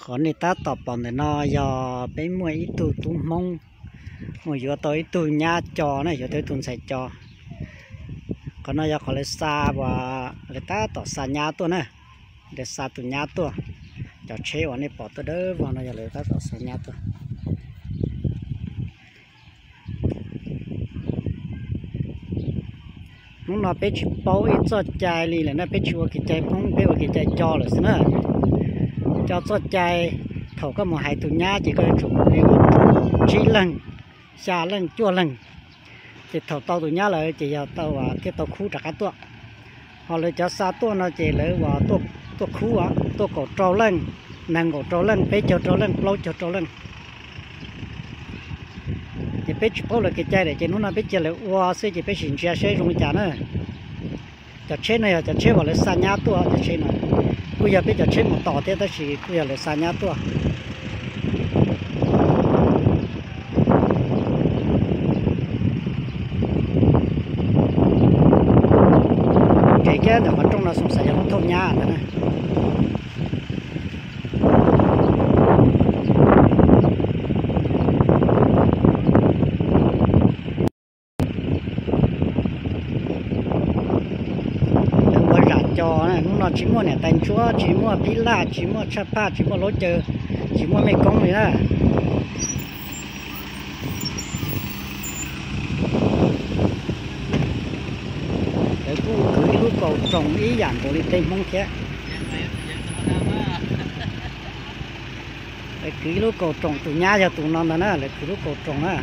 Qhov nej tab tom pom ntawm no yog peb muaj ib tug tub Hmoob mus yuav tau ib tug nyab co na, yuav tau ib tug ntxhais co. Qhov no yog qhov lawv xa uas lawv tab tom xa nyab tuaj na, lawv xa tus nyab tuaj. Cov tsheb uas nej pom tuaj dawb vog no yog lawv tab tom xa nyab tuaj. Hnub no peb tsis paub ib txoj cai li lawm na, peb tsis ua kev cai Hmoob, peb ua kev cai co lawm xwb na. Cov txoj cai thaum koj mus hais tus nyab ces koj yuav tsum mus li tsib leeg, xya leej, cuaj leeg. Ces thaum tau tus nyab lawm ces yog tau thiaj tau khub rov qab tuaj. Ho lawv cov xa tuaj no ces lawv uas tuaj khub, tuaj kaum rau leej, nees nkaum rau leej, peb caug rau leej, plaub caug rau leej. Ces peb tsis paub lawv kev cai lawm ces hnub no peb cia lawv ua xwb ces peb sim ntsia seb zoo li cas na. Cov tsheb no yog cov tsheb uas lawv xa nyab tuaj, cov tsheb no kuj yog peb cov tsheb mus tos thiab tab sis kuj yog lawv xa nyab tuaj. Ces kiag ntawm qhov rooj no xoo xav yog lub thauj nyab ntag na. Lawv ua zam co, hnub no tsis muaj niam tais ntsuab, tsis muaj phib laj, tsis muaj tshaj phaj, tsis muaj laub caw, tsis muaj mej koob li na. Lawv kuj kwv ib lub kaus roos ib yam nkaus li tej Hmoob thiab. Lawv kwv ib lub kaus roos, tus nyab yog tus no ntag na, lawv kwv lub kaus roos na.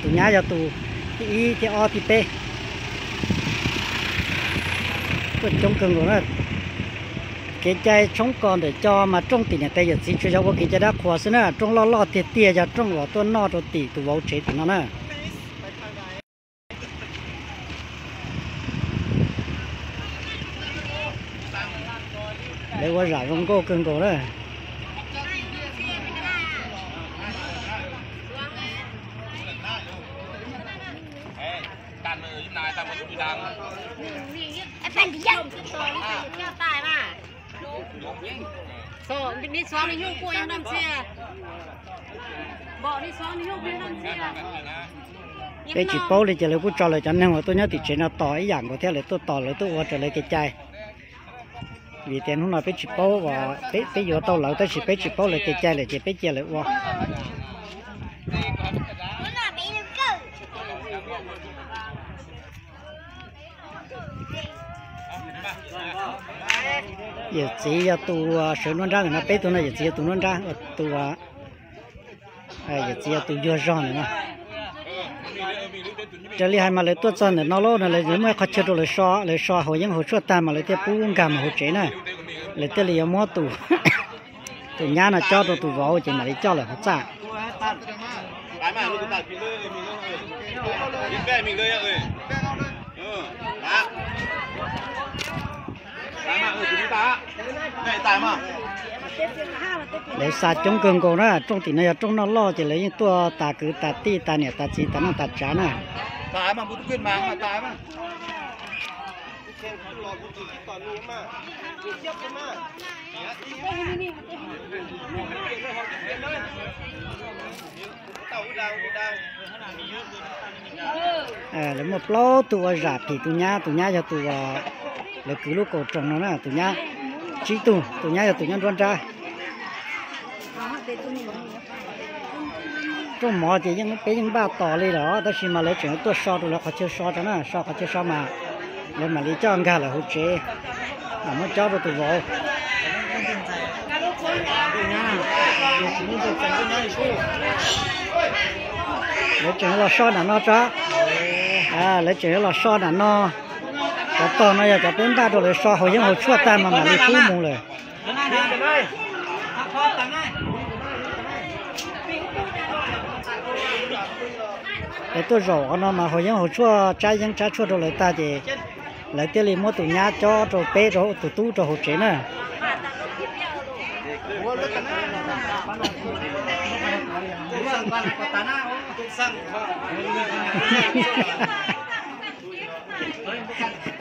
Tus nyab yog tus thib ib, thib ob, thib peb. Tuaj coob kawg nkaus na. Kev cai tshoob kos ntawm co mas rooj tim niam tais yawm txiv tsuas yog ua kev cai dab qhuas xwb na, rooj loj loj tiag tiag yog rooj uas tuaj noj rau tim tus vauv tsev tim no na. Lawv ua zam zoo nkauj kawg nkaus na. Peb tsis paub li ces lawv kuj tso lawv cov neeg uas tuaj nyob tim tsev no tos ib yam nkaus thiab, lawv tuaj tos lawv tuaj ua raws lawv kev cai. Vim tias hnub no peb tsis paub, peb yuav tau lawv tab sis peb tsis paub lawv kev cai lawm ces peb cia lawv ua. Yawm txiv yog tus sawv nruab nrab ntawm no, peb tug no yawm txiv yog tus nruab nrab, tus, yawm txiv yog tus yuag zog ntawm no. Raws li hais mas lawv tuaj txog ntawm no lawm no lawv muaj ib qho chaw rau lawv so, lawv so haus yeeb haus tshuaj tag mas lawv thiaj pub nkag mus hauv tsev na. Lawv thiaj li yuav muab tus, tus nyab no cob rau tus vauv ces mam li coj lawm hauv txaj. Lawv xa coob kawg nkaus na, rooj tim no yog rooj noj loj ces lawv yeej tuaj tas kwv tas tij tas niam tas txiv tas neej tas tsav na. Lawv muaj plaub tug ua zam phim tus nyab, tus nyab yog tus, lawv kwv lub kaus roos no na, tus nyab tsib tug, tus nyab yog tus nyab nruab nrab. Rooj mov ces yeej peb yeej npaj tos li lawm tab sis mas lawv tseem tuaj so rau lawv qhov chaw so tso na, so qhov chaw so mas lawv mam li coj nkag lawm hauv tsev, mam muab cob rau tus vauv. Lawv tseem los so nram no tso, lawv tseem los so nram no. Cov tog no yog cov peb npaj rau lawv so haus yeeb haus tshuaj tag mas mam li pub mus lawm. Es tuaj zaum qhov no mas haus yeeb haus tshuaj, tsab yeeb tsab tshuaj rau lawv tag ces lawv thiaj li muab tus nyab cob rau peb, rau tus tub rau hauv tsev na.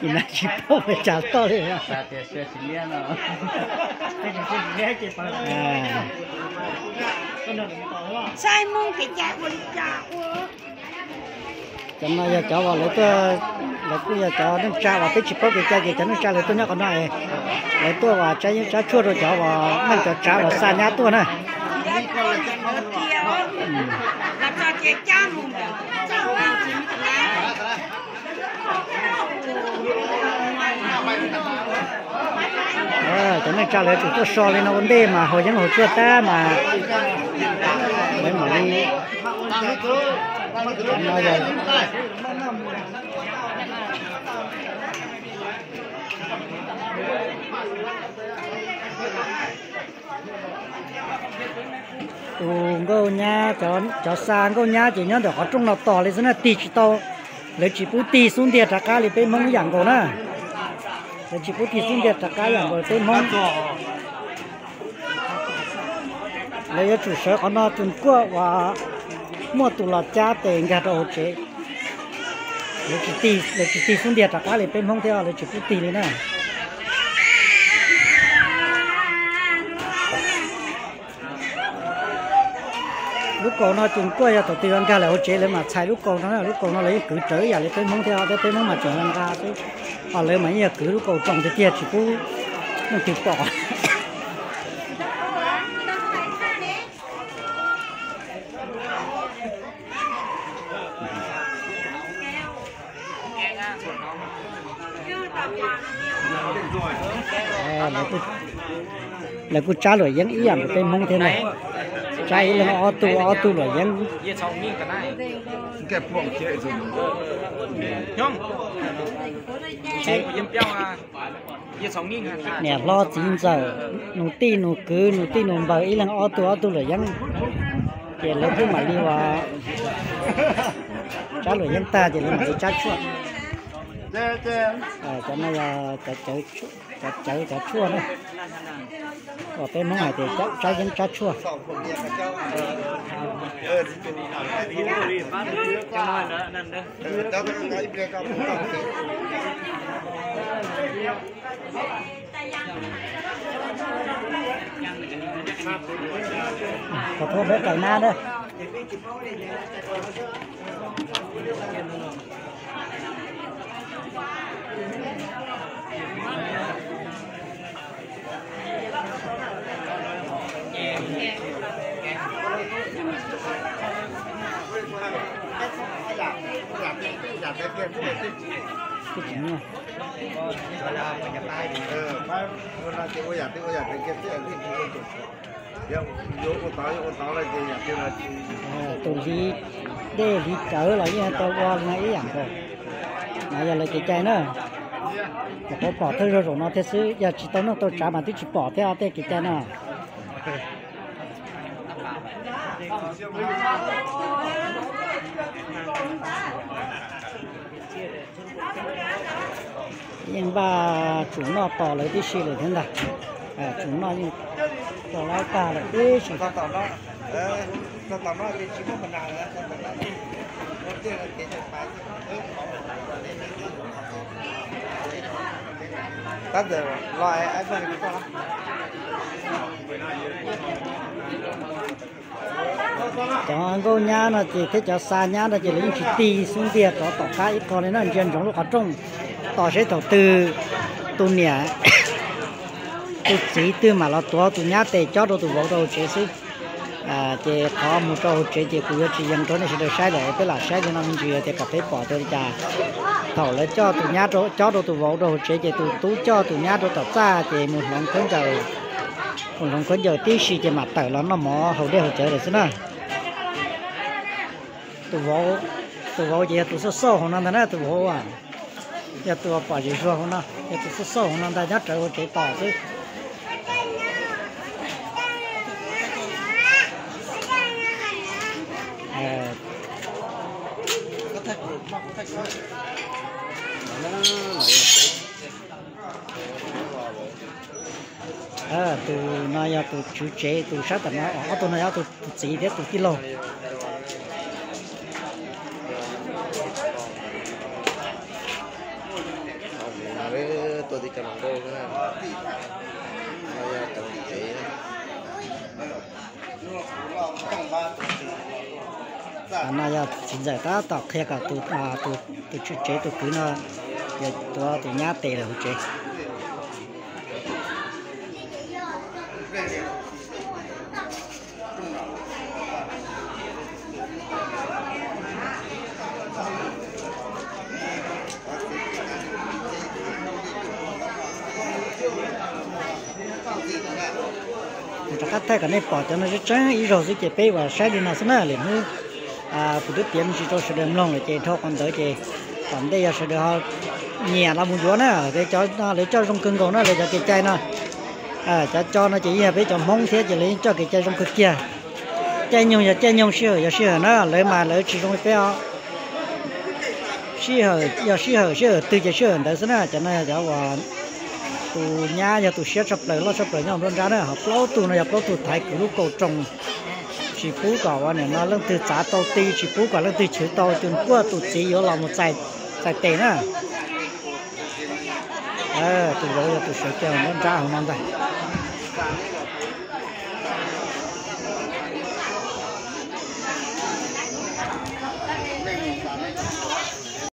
Nim no tsis paub ua cas toj li. Saib Hmoob kev cai ua li cas ua. Cov no yog cov uas lawv tuaj, lawv kuj yog cov neej tsa uas peb tsis paub kev cai ces cov neej tsa lawv tuaj nyob qhov no es lawv tuaj uas tsab yeeb tsab tshuaj rau cov uas neej cov tsav uas xa nyab tuaj na. Cov neej tsa lawv tsum tuaj so li no ua ntej mas haus yeeb haus tshuaj tag mas lawv mam li tus nkauj nyab, cov xa nkauj nyab ces nyob ntawm qhov rooj no tos li xwb na, tig tsis tau. Lawv tsis pub tig xub ntiag rov qab li peb Hmoob ib yam nkaus na. Lawv tsis pub tig xub ntiag rov qab ib yam nkaus peb Hmoob. Lawv yuav tsum sawv qhov no tus kuaj uas muaj tus los cab tes nkag rau hauv tsev. Lawv tsis tig xub ntiag rov qab li peb Hmoob thiab, lawv tsis pub tig li na. Lub kaus no ces kuaj yog thaum twg yuav nkag lawm hauv tsev lawv mam txhais lub kaus no na, lub kaus no lawv yeej kwv rawv ib yam li peb Hmoob thiab, peb Hmoob mas tseem nqa xwb. Ho lawv mas yeej yog kwv lub kaus tsoos tiag tiag tsis pub leej twg pom. Lawv kuj tsab luam yeeb ib yam nkaus peb Hmoob thiab na. Tsab ib leeg ob tug ob tug luam yeeb. Niam hlob txiv ntxawm, nus tij nus kwv, nus tij nus npawg ib leeg ob tug ob tug luam yeeb. Ces lawv kuj mam li uas tsab luam yeeb tag ces lawv mam li tsab tshuaj. Cov no yog cov cawv cov tshuaj na, uas peb Hmoob hais tias tsab yeeb tsab tshuaj. Thov thuam peb qais nab na. Tus hliv dej hliv cawv los yeej tau ua li no ib yam nkaus. No yog lawv kev cai na. Nyuam qhuav pom thawj zaug zaum no thiab xwb, yog tsis tau noj tau tsav mas twb tsis pom thiab tej kev cai no. Yeej npaj tsum noj tos lawv tib si lawm thiab ntag. Tsum noj yeej tos lawv tag lawm tib si. Cov nkauj nyab no ces thiab cov xa nyab no ces lawv yeej tsis tig xub ntiag rov tom qab ib qho li na, ntsia ntsoov lub qhov rooj tos seb thaum twg tus niam tus txiv twg mam los tuav tus nyab tes cob rau tus vauv rau hauv tsev xwb. Ces qhov mus rau hauv tsev ces kuv yuav tsis yees rau nej sawv daws saib lawm, peb lam saib li no me ntsis tias kom peb pom tias li cas. Thaum lawv coj tus nyab cob rau tus vauv rau hauv tsev ces tus tub coj tus nyab rau tom txaj ces mus hloov khaub ncaws, mus hloov khaub ncaws tib si ces mam tawm los noj mov haus dej haus cawv lawm xwb na. Tus vauv, tus vauv ces yog tus xauj xauj hauv no ntag na, tus vauv yog tus pom zem zuag hauv no, yog tus xauj xauj hauv no ntag, nyob rawv hauv tsev tos xwb. Tus no yog tus tswv tsev, tus sab tom no, ob tug no yog ob tug txiv thiab tus tij laug. Tua tib cov hluas nkauj, no yog cov txiv tsev. No yog txiv ntxawm tab tom qhia kom tus, tus tsev tus kwv no yuav tuav tus nyab tes lawm hauv tsev. Kuv rov qab thaij kom nej pom cov no tseeb tseeb ib zaug xwb ces peb ua saib li no xwb na. Lwm hnub kuv twb piav me ntsis rau sawv daws mloog lawm ces dhau qhov ntawd ces tom ntej yog sawv daws ho nyiam los mus yuav na. Cov no lawv coj zoo kawg nkaus na, lawv cov kev cai no. Cov co no ces yeej yog peb cov Hmoob thiab ces lawv yeej coj kev cai zoo kawg kiag. Caij nyoog yog caij nyoog, sij hawm yog sij hawm na, lawv mas lawv tsis zoo li peb os. Sij hawm yog sij hawm, sij hawm twg ces sij hawm ntawd xwb na. Cov no yog cov uas tus nyab yog tus siab tshaj plaws loj tshaj plaws nyob nruab nrab na, ho plaub tug no yog plaub tug thaiv kwv lub kaus roos. Tsis pub kom ua niam no leej twg txav tau ti, tsis pub kom leej twg chwv tau, ces kuj tus txiv yuav los mus txais tes na. Tus vauv yog tus sawv kiag nruab nrab hauv no ntag.